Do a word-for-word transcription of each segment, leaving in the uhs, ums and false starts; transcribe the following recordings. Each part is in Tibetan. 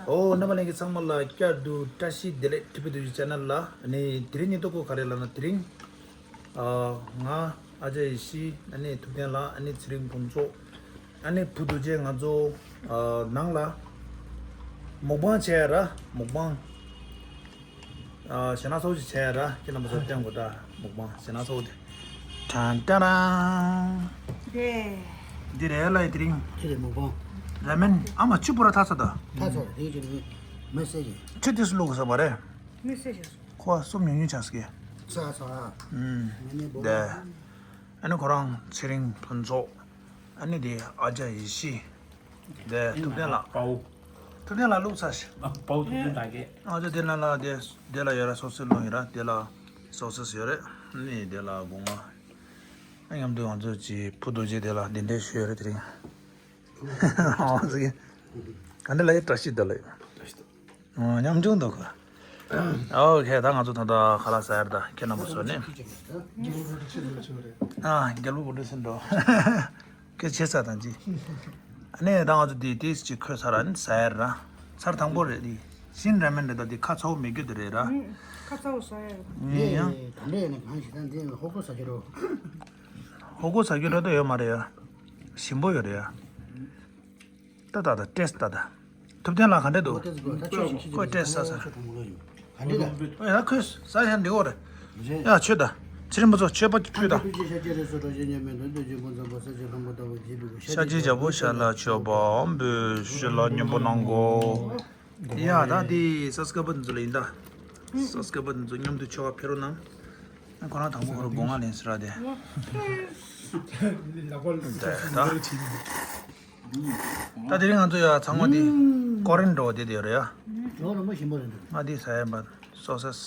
ཨོ། རྣམ་པ་ལྷན་རྒྱས་ཚང་མ་ལ་བསྐྱར་དུ་བཀྲ་ཤིས་བདེ་ལེགས། ཁྲི་པི་དུ་ཡི་ཆེ་ནལ་ལ། ཨ་ནི་དེ་རིང་ཉིན་ཐོ་གོ་ག་རེ་ལབ་ན། དེ་རིང་ཨ་ང་ཨ་ཅག་ཡེ་ཤེས། ཨ་ནི་ཐུབ་བསྟན་ལགས། ཨ་ནི་ཚེ་རིང་ཕུན་ཚོགས། ཨ་ནི་བུ་རྡོ་རྗེ། ང་ཚོ་ཨ་ནང་ལ་མུག་པང་བྱས་ར། མུག་པང་། ཨ་ཞེ་ན་ཚོགས་ཅིག་བྱས་ར། ཁྱེད་རྣམ་པ་ཚོ་བསྟན་དགོས་ད། མུག་པང་ཞེ་ན་ཚོགས་དེ། ཏན་ཏན་ཏན། དེ་རེད་ལ་ཡི་དེ་རིང་། ཁྱེད་རེད་མུག་པང་། ར་མེན་ཨ་མ་ཆུ་པོ་ར་ཐ་ཚ་ད། ཐ་ཚ་དེ་ཅི་མི་མི་སེ་ཅི། ཆུ་དེ་སུ་བླུགས་ས་མ་རེད། མི་སེ་ཅི། ཁོ་སུམ་ཉུང་ཉུང་ཆགས་སྐད། ས་ས། ཨུམ། མི་མི་བོ། དེ། ཨ་ནི་ཁོ་རང་ཚེ་རིང་ཕུན་ཚོགས། ཨ་ནི་དེ་ཨ་ཅག་ཡེ་ཤེས། དེ་ཐུབ་བསྟན་ལགས། པའོ། ཐུབ་བསྟན་ལགས་བླུགས་ཚར་ཤག། པའོ་ཐུབ་བསྟན་ད་གེ། ཨ་ཅག་དེ་ལ་ལ་དེ་དེ་ལ་ཡོད་ར། སོ་སོའི་ལུང་ཡོད་ར། དེ་ལ་སོ་སོ་ཡོད་རེད། ཨ་ནི་དེ་ལ་སྒོ་ང་། ཨ་མཉམ་དུ་ང་ཚོ་ཅི་བུ་རྡོ་རྗེ་དེ་ལ་གདན་འདྲེན་ཞུས་ཡོད་རེད་དེ་རིང་། ཨོ་ཟིག། ག་འདྲ་ལ་ཡི་བཀྲ་ཤིས་བདེ་ལེགས། ཨོ་ཉམ་ཆུང་འདུག་ག། ཨོ་ཁེ། ད་ང་ཚོ་ད་ལྟ་ཁ་ལག་ཟ་ཡར་ད། ཁྱེད་རྣམ་པ་ཚོ་ནི། ཨ་རྒྱལ་པོ་བུ་ཕྲུག་སེ་འགྲོ། ཁྱེད་ཆེ་ས་དང་ཅི། ཨ་ནི་ད་ང་ཚོ་དེ་དེ་ཅིག་ཁོས་ཚར་ར་ནི་ཟ་ཡར་ར། ཚར་དང་པོ་རེད་དེ། ཤིན་ར་མེན་རེད་ད། དེ་ཁ་ཚ་བོ་མེད་རྒྱུ་དེ་རེད་ར། ཁ་ཚ་བོ་ཟ་ཡར། ཡིན་ཡང་། ད་འདྲ་ཡིན་ན་གང་ཞིག་ད་འདི་ཧོ་ཀོ་ཟ་རྒྱུ་རོ། ཧོ་ཀོ་ཟ་རྒྱུ་ར་ད་ཡོད་མ་རེད་ཡ། ཞིམ་པོ་ཡོད་རེད་ཡ། ད་ད་ད་ཏེས་ད་ད། ཐུབ་བསྟན་ལགས་ག་འདྲ་འདུག། ཁོས་ཏེས་གོ་ད་ཆོས་ཤིག་ཁོས་ཏེས་ས་ས། ག་འདྲ་ད། ཨོ་ཡ་ཁོས་ས་ཡ་འདི་འོ་རེད། ཡ་ཆོས་ད། ཚེ་རིང་པོ་ཚོ་ཆོས་པ་ཆོས་ད། ཤ་ཆེ་བྱ་བོ་ཤ་ལ་ཆོས་པ་འབོད་ཤ་ལ་སྙན་པོ་གནང་གོ། ཡ་ད་དེ་སོ་སོ་སྐལ་པ་འདི་ཚོ་ལ་ཡིན་ད། སོ་སོ་སྐལ་པ་འདི་ཚོ་མཉམ་དུ་ཆོས་པ་ཕེབས་རོགས་གནང་། ཁོ་རང་དང་པོ་ཁོ་རང་སྒོ་ང་ལེན་ཟེར་ར་དེ། ད་དེ་རིང་ང་ཚོ་ཡ་ཚང་མ་དེ་ཀོ་རིན་འགྲོ་བ་དེ་དེ་རེད་ཡ། ལོ་རིན་པོ་ཞིམ་པོ་རེད་འདུག། ང་དེ་ཟ་ཡ་མ་སོ་སོ་སོ་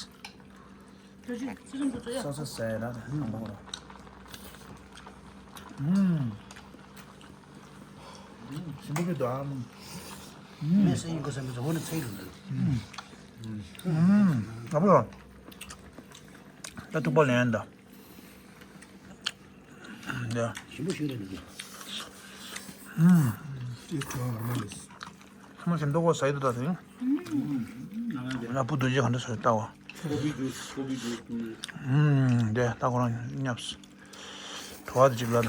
སོ་ཟ་ཡ་ར་དེ་ཧང་མོ་ར། ཞིམ་པོ་གི་འདུག་ཨ། མེ་སེ་ཡིན་གོ་ས་མེ་ཚོ་འོ་ན་ཚེ་རུ་འདུག། ད་ཐུག་པ་ལེན་ད། ཡ། ཞིམ་པོ་ཞིག་རེད་འདུག། ཨུམ། ཅིག་ཁྱོད་ལ་མ་ལས། ཁ་མ་ཞིམ་མདོག་གོ་ཟ་ཡི་འདུག་ད་དེ། ང་བུ་རྡོ་རྗེ་ག་འདྲ་ཟ་ཡི་ལྟ་བ། ཨུམ། དེ་ད་ཁོ་རང་ཉབ་སོང་། བྲོ་བ་དེ་ཅིག་ལ་ད།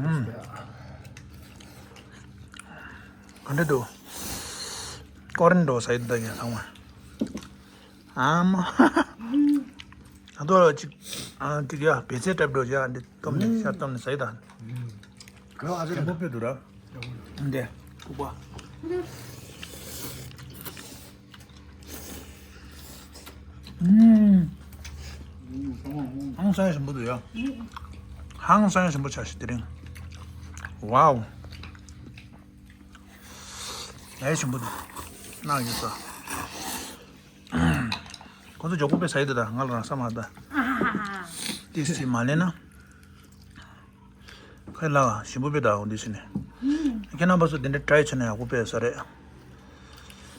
ཨུམ། ག་འདྲ་འདུག། ཀོ་རིན་འགྲོ་ཟ་ཡི་འདུག་ད་ངས་ཚང་མ། ཨ་མ། ད་དུང་ཅིག་ཨ་ཅིག་ཡ་བེ་ཚེ་གྲབ་འགྲོ་ཡ་འདི་སྟོབས་ནས་ཤར་སྟོབས་ནས་ཟ་ཡི་ད། ག་བ་ཟེར་ན་པོ་པེ་འདུག་ར། འདི་ཁུག་པ། ཨུམ། ཧང་སང་ཞིམ་པོ་འདུག་ཡ། ཧང་སང་ཞིམ་པོ་ཆགས་ཤིག་དེ་རིང་། ཝའོ། ལས་ཞིམ་པོ་འདུག། ནག་ཡོད་ས། ཁོ་ཚོ་མགྱོགས་པོ་དཔེ་ཟ་ཡི་འདུག་ད། ང་ལ་རང་ས་མ་ད། ཏིས་ཅི་མ་ལེན་ན། ཁ་ལ་ཞིམ་པོ་དཔེ་ད་འོ་འདི་ཟེར་ནས། ཁྱེད་རྣམ་པ་ཚོ་འདི་འདྲ་ཊ་རའི་བྱས་ན་ཡག་པོ་དཔེ་ཟ་རེད།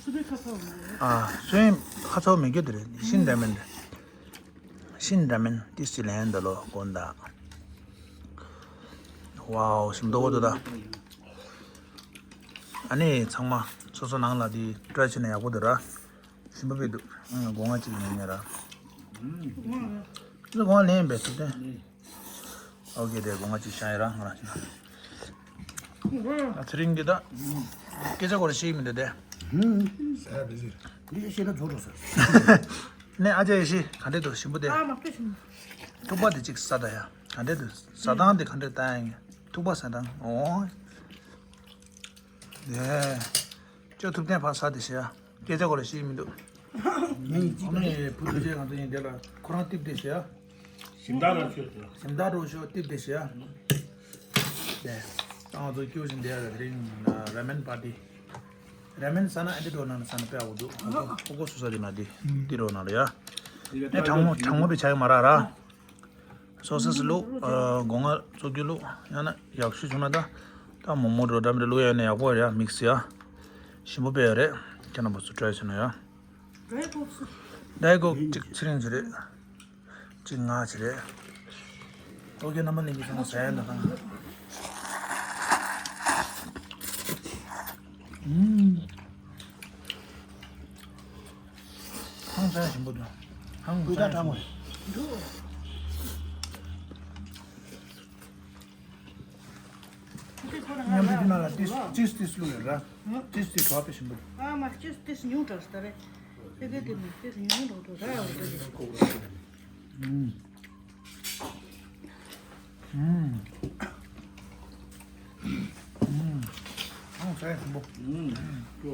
སུ་པའི་ཁ་ཚ་བོ་མ་རེད། ཨ་སུ་ཡིན་ཁ་ཚ་བོ་མེད་རྒྱུ་དེ་རེད། ཤིན་ར་མེན་རེད། ཤིན་ར་མེན་ཏིས་ཅི་ལེན་ད་ལོ་དགོན་ད། ཝའོ་ཞིམ་མདོག་པོ་འདུག་ད། ཨ་ནི་ཚང་མ་སོ་སོ་ནང་ལ་འདི་ཊ་རའི་བྱས་ན་ཡག་པོ་འདུག་ར། ཞིམ་པོ་དཔེ་འདུག། ཨང་སྒོ་ང་གཅིག་ལེན་ཉེ་ར། ཅི་ལ་སྒོ་ང་ལེན་པས་ཐུབ་བསྟན། ཨོ་ཀེ་དེ་སྒོ་ང་གཅིག་བཤང་ཡ་ར་ང་རང་ཅི་ན། ཨ་ཚེ་རིང་གི་ད། སྐད་ཆ་སྐོར་ཤེས་མི་འདུག་དེ། ཟ་བེ་ཟིར། འདི་ཤེས་ན་རྫོགས་འགྲོ་ས། ནས་ཨ་ཅག་ཡེ་ཤེས་ག་འདྲས་འདུག། ཞིམ་པོ་དེ། ཨ་མ་དཔེ་ཞིམ། ཐུག་པ་དེ་གཅིག་ཟ་ད་ཡ། ག་འདྲས་འདུག། ཟ་སྟངས་དེ་ག་འདྲས་ལྟ་ཡ་ཡིན། ཐུག་པ་ཟ་སྟངས། ཨོ། ཡེ། ཅོ་ཐུབ་བསྟན་ཕར་ཟ་དེ་ཤེས་ཡ། སྐད་ཆ་སྐོར་ལ་ཤེས་མི་འདུག། ངས་གཅིག་ནས་བུ་ཐུག་ཆེ་གང་དུ་ཡིན་དེ་ལ་ཁོ་རང་ཏིབ་དེ་ཤེས་ཡ། ཞིམ་ད་རོ་ཤོད་དེ། ཞིམ་ད་རོ་ཤོད་ཏིབ་དེ་ཤེས་ཡ། དེ། ང་ཚོ་སྐྱོ་བཞིན་བསྡད་ཡ་དེ་རིང་ར་མེན་པར་ཊི། ར་མེན་ཟ་ན་ཨ་འདི་འགྲོ་ན་ཟ་ན་དཔེ་ཨ་བོ་འདུག། ཧོ་ཀོ་ཧོ་ཀོ་སུ་ཟ་དེ་ན་དེ་འདི་འགྲོ་ན་ལ་ཡ། ནས་གྲང་མོ་གྲང་མོ་བི་ཆ་ཡ་མ་ར་ར། སོ་སོ་སི་བླུགས། ཨ་སྒོ་ང་བཙོ་རྒྱུ་བླུགས། ཡང་ན་ཡག་ཤོས་བྱུང་ན་ད། ད་མོག་མོག་འགྲོ་འདྲ་མི་འདྲ་བླུགས་ཡ་ནས་ཡག་པོ་རེད་ཡ། མིག་སི་ཡ། ཞིམ་པོ་དཔེ་ཡོད་རེད། ཁྱེད་རྣམ་པ་ཚོ་ཊ་རའི་བྱས་ན་ཡ། ཌའེ་ཀོག་གཅིག་ཚེ་རིང་ཅིག་རེད། གཅིག་ང་ཅིག་རེད། ཨོ་ཀེ་རྣམ་པ་ལྷན་རྒྱས་ཚང་མ་ཟ་ཡ་ན་ད། ཨུམ། ཧང་སང་ཞིམ་པོ་འདུག་ཧང་སང་ཞིམ་པོ། འདུག་མཉམ་དུ་དེ་ནང་ལ་ཏིས་ཏིས་ཏིས་བླུགས་ཡོད་ར། ཏིས་ཏིས་གྲོགས་པོ་ཞིམ་པོ་འདུག་ཨ་མ་ཏིས་ཏིས་ཉུང་དྲགས་སྟ་རེད། དེ་ག་དེ་མི་ཏིས་ཉུང་དྲགས་འདུག་ར། ཨུམ། ཨུམ། ཨུམ། ཨང་ཚ་ཡ་ཞིམ་པོ། ཨུམ། ཅོ།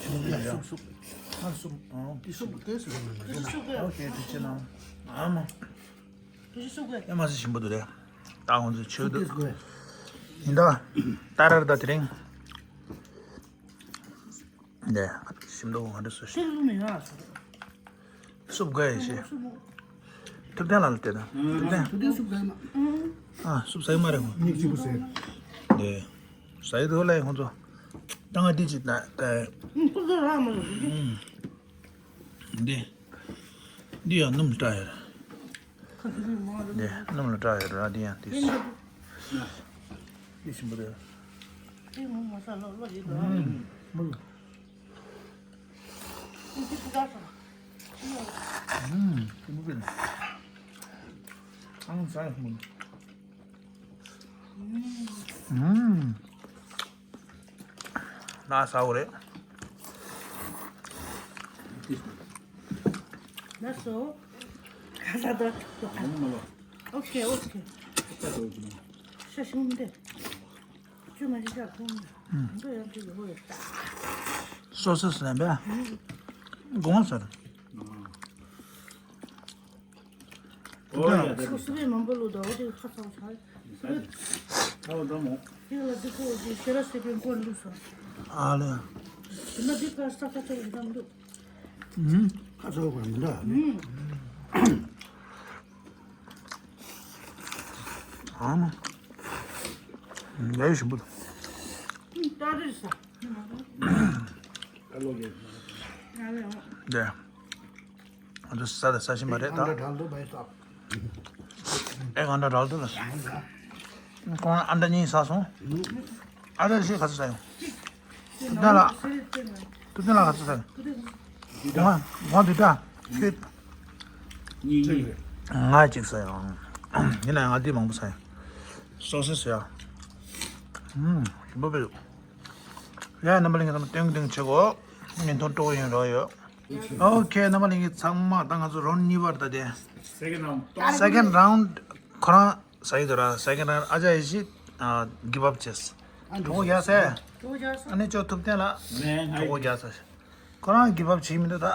ཞིམ་པོ་ཡ། སུབ་སུབ། ཨ་སུབ། ཨང་། དེ་སུབ་དེ་སུབ་མི་འདུག་ཨོ་ཁེ་དེ་ཅི་ན། ཨ་མ། དེ་སུབ་དགོས། ཨེ་མ་སི་ཞིམ་པོ་འདུག་རེད། ད་ཁོང་ཚོ་ཆོས་སུབ་དེ་དུ། སུབ་དགོས། ཡིན་ད། ཏཱ་རར་ད་དེ་རིང་། འདི། ཞིམ་མདོག་ང་འདྲ་སོ་ཤི། ཤིང་ལུག་མི་ང་སོ། སུབ་དགོས་ཡ་ཤེས། སུབ་མོ། ཐུབ་བསྟན་ལ་ལ་བལྟས་ན། ཐུབ་བསྟན། ཐུབ་བསྟན་སུབ་ཟ་ཡི་མ། ཨ་སུབ་ཟ་ཡི་མ་རེད་མོ། མིག་གཅིག་པུ་ཟེར། འདི། ཟ་ཡི་འདུག་ལ་ཡི་ཁོང་ཚོ། ད་ང་འདི་ཅིག་ད་ད། ཐུབ་བསྟན་རག་མ་སོང་། འདི། འདི་ཡང་སྣུམ་བཀྲ་ཡོད་རེད། འདི་སྣུམ་ལ་བཀྲ་ཡོད་རེད་འདི་ཡང་འདི། འདི་ཞིམ་པོ་རེད། འདི་ངོ་མ་ས་ལོ་ལོ་ཡིན་ལ། ཨུམ། འདི་ཕུ་ཀ་ས། ཨུམ། ཞིམ་པོ་རེད། ཨང་ས་ཡ་ཧུམ། ཨུམ། ན་ས་འོ་རེད། ན་སོ། ཁ་ས་ད། ཨོ་ཁེ་ཨོ་ཁེ། ཤ་ཞིམ་འདི། ཅུ་མ་ཞིག་ཤ་ཁོང་། འདི་ཡང་ཅིག་ལོ་ཡོད་ད། སོ་སོ་སོ་ནས་བས། དགོངས་ཟེར། ཨོ་ཡ། ཁོ་སི་པན་མང་པོ་ལོ་ད་འོ་དེ་ཁ་ཚ་བོ་ཆགས། ཁ་བོ་འདྲ་མོ། དེ་ལ་དེ་ཁོ་དེ་ཤེ་ར་སི་པན་ཀོན་ལུགས་སོ། ཨ་ལེ། དེ་ན་དེ་ཁ་ས་ཁ་ཚ་བོ་འདྲ་མི་འདུག་ཁ་ཚ་བོ་ག་མི་འདྲ། ཨ་མ། ཡ་ཡོད་ཞིམ་པོ་འདུག་ད་རེས་ས། ཨ་ལོ་གེ། ཨ་ལེ། ཨ་འདི་ས་དང་ས་ཞིམ་པ་རེད་ད། ཨེ་གང་འདྲ་འདྲ་འདུག་ལ། ཁོང་ཨ་འདྲ་གཉིས་ཟ་སོང་། ཨ་འདྲ་ཞིག་ག་ཚོད་ཟ་ཡོང་། ཐུབ་བསྟན་ལགས། ཐུབ་བསྟན་ལགས་ག་ཚོད་ཟ་ཡོང་། ང་ང་འདི་འདྲ་ཁྱོད། གཉིས་གཉིས། ང་གཅིག་ཟ་ཡོང་། ཡིན་ན་ང་འདི་མང་པོ་ཟ་ཡོང་། སོ་སོ་ཟ་ཡ། ཨུམ། ཞིམ་པོ་བེ། ཡ་རྣམ་པ་ལྷན་རྒྱས་ཚང་མ་ཏན་ཏན་བྱེད་དགོས། མི་མཐོང་སྤྲོ་བོ་ཡོང་རོགས་ཡོད། ཨོ་ཁེ་རྣམ་པ་ལྷན་རྒྱས་ཚང་མ་ད་ང་ཚོ་རོན་གཉིས་པར་ད་དེ། Second round. Second round ཁོ་རང་ཟ་ཡི་འདུག་ར། Second round ཨ་ཅག་ཡེ་ཤི་give up བྱས། གྲོད་ཁོག་རྒྱགས་ཟེར། ཨ་ནི་ཅོ་ཐུབ་བསྟན་ལགས་གྲོད་ཁོག་རྒྱགས་ཟེར། ཁོ་རང་give up བྱེད་མི་འདུག་ད།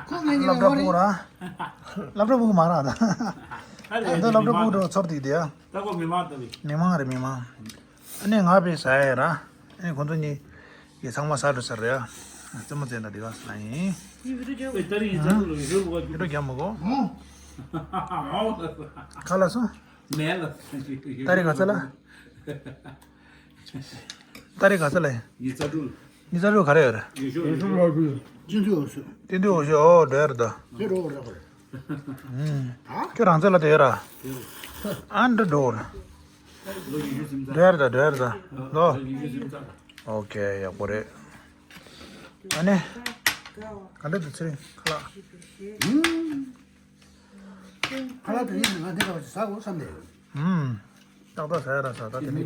ཁོ་ངའི་སློབ་གྲྭ་ཕྲུ་གུ་ར། སློབ་གྲྭ་ཕྲུ་གུ་མ་ར་ད། ད་སློབ་གྲྭ་ཕྲུ་གུ་འགྲོ་ཚོར་དེ་དེ་ཡ། ད་ཁོ་མི་མང་ད་བི། མི་མང་རེད་མི་མང་། ཨ་ནི་ང་བས་ཟ་ཡ་ར། ཨ་ནི་ཁོ་ཚོ་གཉིས་ཀྱིས་ཚང་མ་ཟ་འགྲོ་ས་རེད་ཡ། རྩེད་མོ་རྩེ་ན་དེ་ག་ཟ་ཡིན། ཡིན་རོ་རྒྱབ་མི་གོ། ཁ་ལ་སོང་། མེད་ལ། ད་རེས་ག་ཚོད་ལ། ཏ་རིག་ག་ཚོད་ལ་ཡིན། ཉི་ཤུ་རྩ་དྲུག་ཉི་ཤུ་རྩ་དྲུག་ག་རེ་ཡོད་རེད། ཉི་ཤུ་རྩ་དྲུག་སྤྱི་འཐུས་འོས་ཤོག་སྤྱི་འཐུས་འོས་ཤོག་ཨོ་འགྲོ་ཡ་རེད་ད། དེ་འགྲོ་རེད་པ་རེད། ཁྱོད་རང་ཚོད་ལ་དེ་ཡོད་ར། ཨ་འདྲ་འགྲོ་ར། འགྲོ་ཡ་རེད་ད་འགྲོ་ཡ་རེད་ད་ལོ། ཨོ་ཁེ་ཡག་པོ་རེད། ཨ་ནི། ག་འདྲ་འདུག་ཚེ་རིང་ཁ་ལག་ཁ་ལག་དེ་ནི་ང་འདི་འདྲ་བ་ཞིག་ཟ་དགོས་བསམ་ནས། ཧུམ། ཏག་ཏག་ཟ་ཡ་ར་ཟ་ད་དེ་ནི།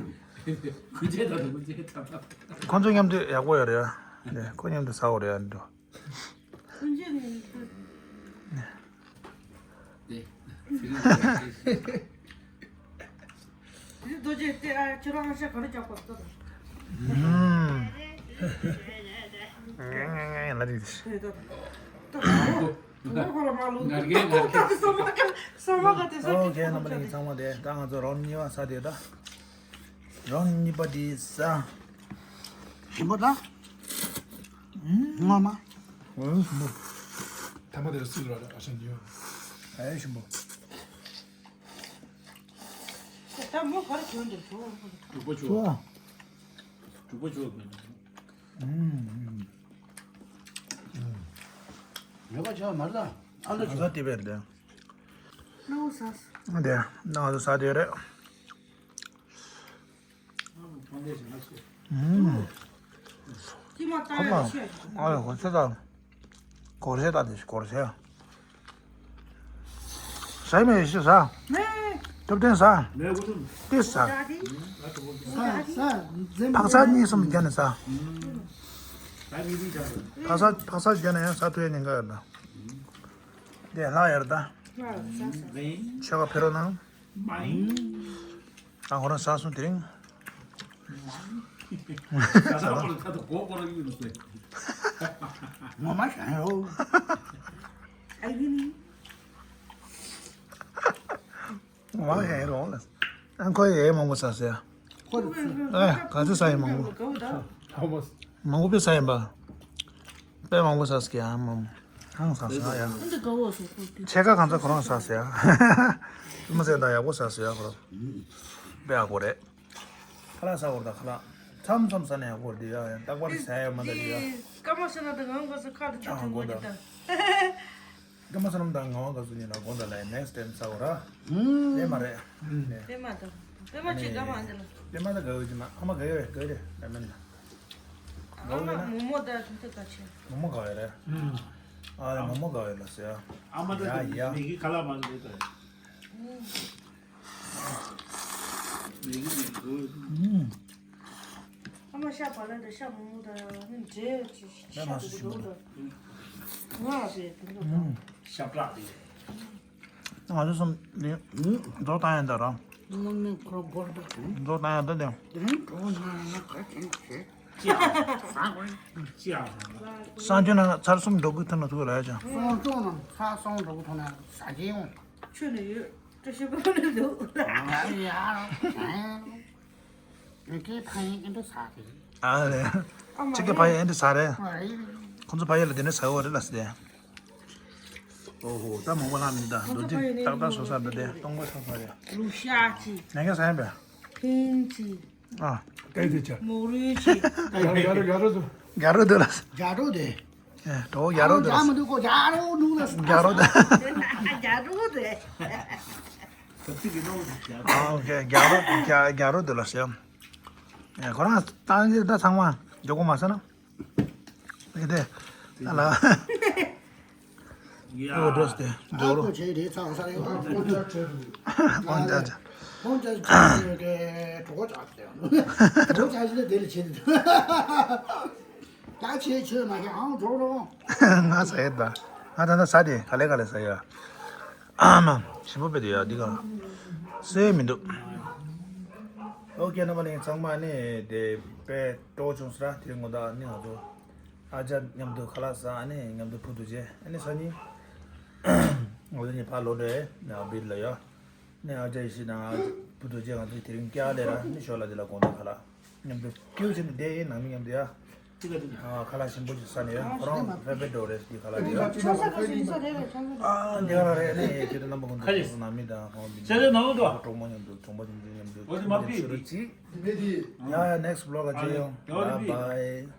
ཁོང་ཚོ་མཉམ་དུ་ཡག་པོ་ཡོད་རེད་ཡ། ཁོ་མཉམ་དུ་ཟ་དགོས་རེད་ཡ་འདི་འདྲ། རྡོ་རྗེ་སྟེ་ཨ་ཁྱོད་རང་ཤ་ག་རེ་རྒྱག་པ་ལྟ་དང་། ལ་རིགས། ཨོ་ཁེ་རྣམ་པ་ལྷན་རྒྱས་ཚང་མ་དེ་ད་ང་ཚོ་རོན་གཉིས་པ་ཟ་དེ་ད། རོན་གཉིས་པ་དེ་ཟ། ཞིམ་པོ་ད། ངོ་མ། ཐ་མ་དེར་སྲིད་ར་ཨ་ཤ་འདི་ཡོད། ཨེ་ཞིམ་པོ། ད་མོ་གར་གྱོན་འདུག་ཚོ། དྲུག་པོ་ཆུ། ཚོ། དྲུག་པོ་ཆུ། ཡོད་པ་ཆ་མར་ད། ཨ་ལ་ཆུ། ས་དེ་བེར་དེ། ནའུ་ས། དེ་ནའུ་ས་དེ་རེད། ཁོ་མ་ཨ་ཡོ་གོ་ཆེ་ད། གོར་ཆེ་ད་དེ་གོར་ཆེ། ཟ་མེད་ཤི་ཟ། ཐུབ་བསྟན་ཟ། ཏི་ཟ། ཕག་ཚ་གཉིས་གསུམ་བརྒྱབ་ནས་ཟ། ཕག་ཚ་ཕག་ཚ་བརྒྱབ་ན་ཡང་ཟ་ཐུབ་ཡ་ཉེན་ཁ་ཡོད་ད། དེ་ལྷག་ཡར་ད། ཆོས་ཁ་ཕེ་རོ་ནང་། ཨ་ཁོ་རང་ཟ་སོང་དེ་རིང་། ཟ་ད་པོ་ལ་ད་དུ་གོ་གོ་ར་ཡུལ་ཟེར། ངོ་མ་ཤང་ཡོ། ཨ་ཡིན། ངོ་མ་ཤང་ཡོ་ལ། ཨ་ཁོ་ཡེ་མང་པོ་ཟ་ཟེར། ཁོ་ཨ་ག་ཚོད་ཟ་ཡི་མང་པོ། ཧ་མོ། མང་པོ་དཔེ་ཟ་ཡིན་པ། དཔེ་མང་པོ་ཟ་ཟེར་ཡ་མང་། ཧང་སང་ཟེར་ཡ། འདི་དགའ་བོ་སོང་ཁོ་དེ། ཕྱེད་ཀ་གང་ཚ་ཁོ་རང་ཟ་ཟེར་ཡ། མི་ཟེར་ད་ཡག་པོ་ཟ་ཟེར་ཡ་ཁོ་རང་། དཔེ་ཡག་པོ་རེད། ཁ་ལག་ཟ་བར་ད་ཁ་ལག་མཚམས་མཚམས་ཟ་ན་ཡག་པོ་རེད་ཡ། ཡང་རྟག་པར་ཟ་ཡ་མ་ད་རེད་ཡ། ཀ་མ་ཤ་ན་ད་ངང་ག་ས་ཁ་དུ་ཆུ་ཐུང་གོ་ཅི་ད། ཀ་མ་ཤ་ན་ད་ངང་ག་ས་ཉིན་ན་གོ་ད་ལ་ནེགསི་ཊེམ་ཟ་བར། ཨེ་མ་རེད། པེ་མ་ད། པེ་མ་ཅི་ག་མ་འདི་ལ། པེ་མ་ད་ག་བོ་ཅི་མ་ཨ་མ་ག་ཡོད་ག་རེད་ལ་མེན་ན། ཨ་མ་མོ་མོ་ད་ཁྱིམ་ཚ་ད་ཆེ། མོ་མོ་ག་ཡོད་རེད། ཨ་རེ་མོ་མོ་ག་ཡོད་ལ་ཟེར། ཨ་མ་ད་ཡ་ཡ། མི་གི་ཁ་ལག་མ་འདི་ད། མི་གི་མི་གི། ཨ་མ་ཤ་བག་ལེབ་དང་ཤ་མོག་མོག་དང་ནི་འབྲས་ཀྱི་ཤ་དེ་ཚོ་འདུག་ལ། ང་ལ་ཟེར་དེ་འདུག་ལ། ཤ་བཀྲག་དེ། ང་ཚོ་གསུམ་ནི་མཛོ་བཏང་ཡ་འདྲ་ར། དངོས་གནས་ཁོ་ར་སྒོར་འདྲ་དང་། མཛོ་བཏང་ཡ་འདྲ་དེ། དེ་རིང་གྲོགས་ང་ལ་ག་དྲན་ཤེས། ཅི་ཨ། ཟ་དགོས། ཅི་ཨ། སང་ཆུ་ནང་ཚར་གསུམ་འགྲོ་དགོས་ཐུག་ན་ཐུག་ར་ཡ་ཅང་། སོང་ཅུང་ནང་ཚར་གསུམ་འགྲོ་དགོས་ཐུག་ན་ཟ་གི་ཡོང་། ཆུ་ནས་ཡོད། བཀྲ་ཤིས་པ་ནས་འདུག་ཨ་ཡ། ངེད་ཀྱི་ཕ་ཡུལ་ཨེ་འདྲ་ཟ་རེད། ཨ་རེད། ཨ་མ་ཁྱེད་ཀྱི་ཕ་ཡུལ་ཨེ་འདྲ་ཟ་རེད། ཨ་རེད། ཁོང་ཚོ་ཕ་ཡུལ་ལ་དེ་འདྲ་ཟ་འོ་རེད་ལ་ཟེར། ཨོ་ཧོ་ད་མང་པོ་ལྷག་མི་འདུག་ད་རྡོ་རྗེ་ཏག་ཏག་བཟོ་ས་འདི་དེ་སྟོང་པ་ཆགས་ས་རེད། ལུག་ཤ་ཅིག་ངས་ཀྱང་ཟ་ཡིན་པས། ཕིང་ཅིག་ཨ། ཏེ་ཏེ་ཆ། མོག་རུས་ཅིག་རྒྱ་རོ་རྒྱ་རོ་རྒྱ་རོ་འདུག་རྒྱ་རོ་དེ། ཨེ་གྲོགས་རྒྱ་རོ་དེ་ལ། རྒྱ་མི་འདུག་གོ་རྒྱ་རོ་འདུག་ལ། རྒྱ་རོ་དེ། རྒྱ་རོ་དེ། ཨ་ཨོ་ཁེ་རྒྱ་རོ་རྒྱ་རྒྱ་རོ་དེ་ལ་ཟེར། ཨེ་ཁོ་རང་ཏང་གི་ད་ཚང་མ་མགྱོགས་པོ་མ་ཟེར་ན། ཨེ་དེ་ད་ལ། ཨོ་འགྲོ་སྟེ་འགྲོ་རོགས། ཨ་ཁོ་ཆེ་རེད་ཚང་ས་རེད། ཁོང་ཅག་ཅག་ཁོང་ཅག་ཅག་གྲོགས་ཅག་ཅག་གྲོགས་ཅག་ཅག་དེ་ལ་བྱེད་དེ། ད་ཆེ་ཆོས་མ་ཤེས་ཨང་འགྲོ་རོགས། ང་ཟ་ཡི་ད། ང་ད་ལྟ་ཟ་དེ་ག་ལེ་ག་ལེ་ཟ་ཡ། ཨ་མ་ཞིམ་པོ་དཔེ་དེ་ཡ་འདི་ག་སེ་མི་འདུག་ཨོ་ཁེ་རྣམ་པ་ལྷན་རྒྱས་ཚང་མ་ནི་དེ་དཔེ་སྤྲོ་བྱུང་ས་ར་དེ་ངོ་ད་ནི་ང་ཚོ་ཨ་ཅག་མཉམ་དུ་ཁ་ལག་ཟ་ཨ་ནི་མཉམ་དུ་ཕུ་དུ་བྱེད་ཨ་ནི་ས་གཉིས་ང་ཚོ་གཉིས་ཕར་ལོག་འགྲོ་ཡ་བིར་ལ་ཡ། ནས་ཨ་ཅག་ཡེ་ཤེས་དང་བུ་རྡོ་རྗེ་ང་ཚོས་དེ་རིང་སྐྱ་ལེ་ར་ནི་ཞོར་ལ་དེ་ལ་དགོང་དག་ཁ་ལག་མཉམ་དུ་སྐྱིད་པོ་བྱས་ནས་བསྡད་ཡིན་ནང་མི་མཉམ་དུ་ཡ། ཁ་ལག་ཞིམ་པོ་ཞིག་ཟ་ནས་ཡ་ཁོ་རང་ཕེབས་པའི་འགྲོ་རེད་དེ་ཁ་ལག་དེ་ཡ། ཨ་འདི་ག་ར་རེད་ནི་དེ་རིང་རྣམ་པ་ཀུན་ཏུ་ཁོ་ཚོ་ནང་མི་དང་ཁོང་མི་གྲོགས་མོ་མཉམ་དུ་གྲོགས་པོ་ཆུང་ཆུང་མཉམ་དུ་ཡ་ཡ་next vlog ལ་མཇལ་ཡོང་bye bye།